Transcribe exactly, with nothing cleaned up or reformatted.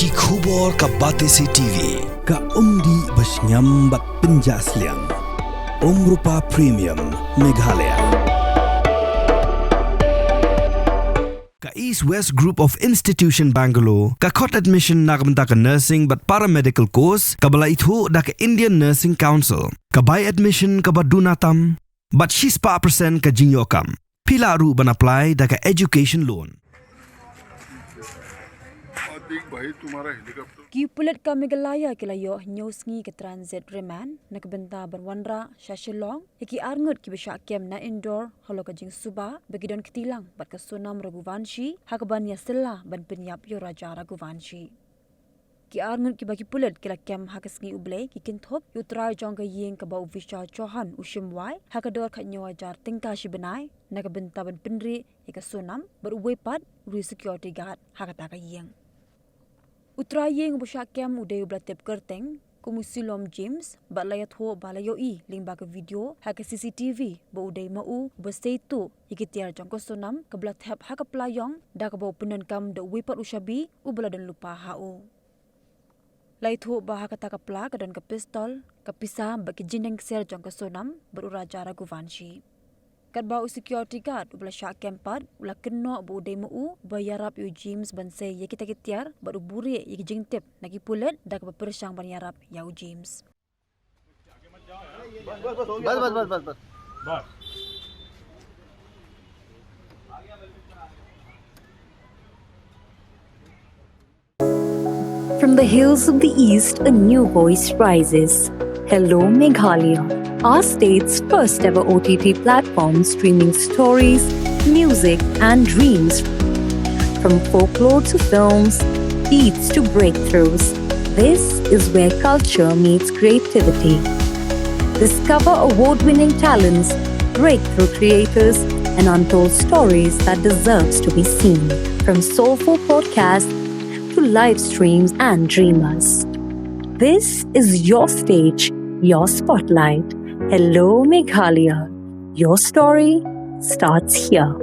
Ki khubor ka Batesi T V, ka umdih ba shngiam bad pynjah sliang. Umrupa Premium, Meghalaya. Ka East West Group of Institution Bangalore, ka khot admission na ka bynta ka nursing bad paramedical course, kaba la ithuh da ka Indian Nursing Council. Ka bai admission kaba duna tam, bad shispah percent ka jingïoh kam. Phi lah ruh ban apply da ka education loan. Ki pulit ka Meghalaya ki la ïoh hynñiew sngi ka transit remand na ka bynta ban wanrah sha Shillong ïa ki arngut kiba shah kem na Indore halor ka jingsuba ba ki don kti lang bad ka Sonam Raghuvanshi ha kaban ïasylla ban pynïap ïa u Raja Raghuvanshi. Ki arngut kiba ki pulit ki la kem ha ka sngi U Blei ki kynthup ïa u trai jong ka ïing kaba u Vishal Chauhan u shim wai ha ka dor khathynñiew hajar tyngka shi bnai na ka bynta ban pynrieh ïa ka Sonam bad uwei pat u dei u security guard ha kata ka ïing. U trai ïing uba shah kem u dei uba la tip kyrteng kum u Silom James bad la ïathuh ba la ïohi lyngba ka video ha ka C C T V ba u dei ma u uba sei tuh ïa ki tiar jong ka Sonam kaba la thep ha ka pla ïong da kaba u pyndonkam da uwei pat u shabi uba la don lypa ha u. La ïathuh ba ha kata ka pla ka don ka pistol, ka pisa bad ki jingdeng ksiar jong ka Sonam bad u Raja Raghuvanshi. Katba u security guard uba la shah kem pat u la kynnoh ba u dei ma u uba ïarap ïa u James ban sei ïa kita ki tiar bad u buhrieh ïa ki jingtip na ki pulit da kaba pyrshang ban ïarap ïa u James. बस बस बस बस बस From the hills of the East, a new voice rises. Hello, Meghalaya, our state's first ever O T T platform streaming stories, music, and dreams. From folklore to films, beats to breakthroughs, this is where culture meets creativity. Discover award winning talents, breakthrough creators, and untold stories that deserves to be seen. From soulful podcasts to live streams and dreamers. This is your stage, your spotlight. Hello, Meghalaya. Your story starts here.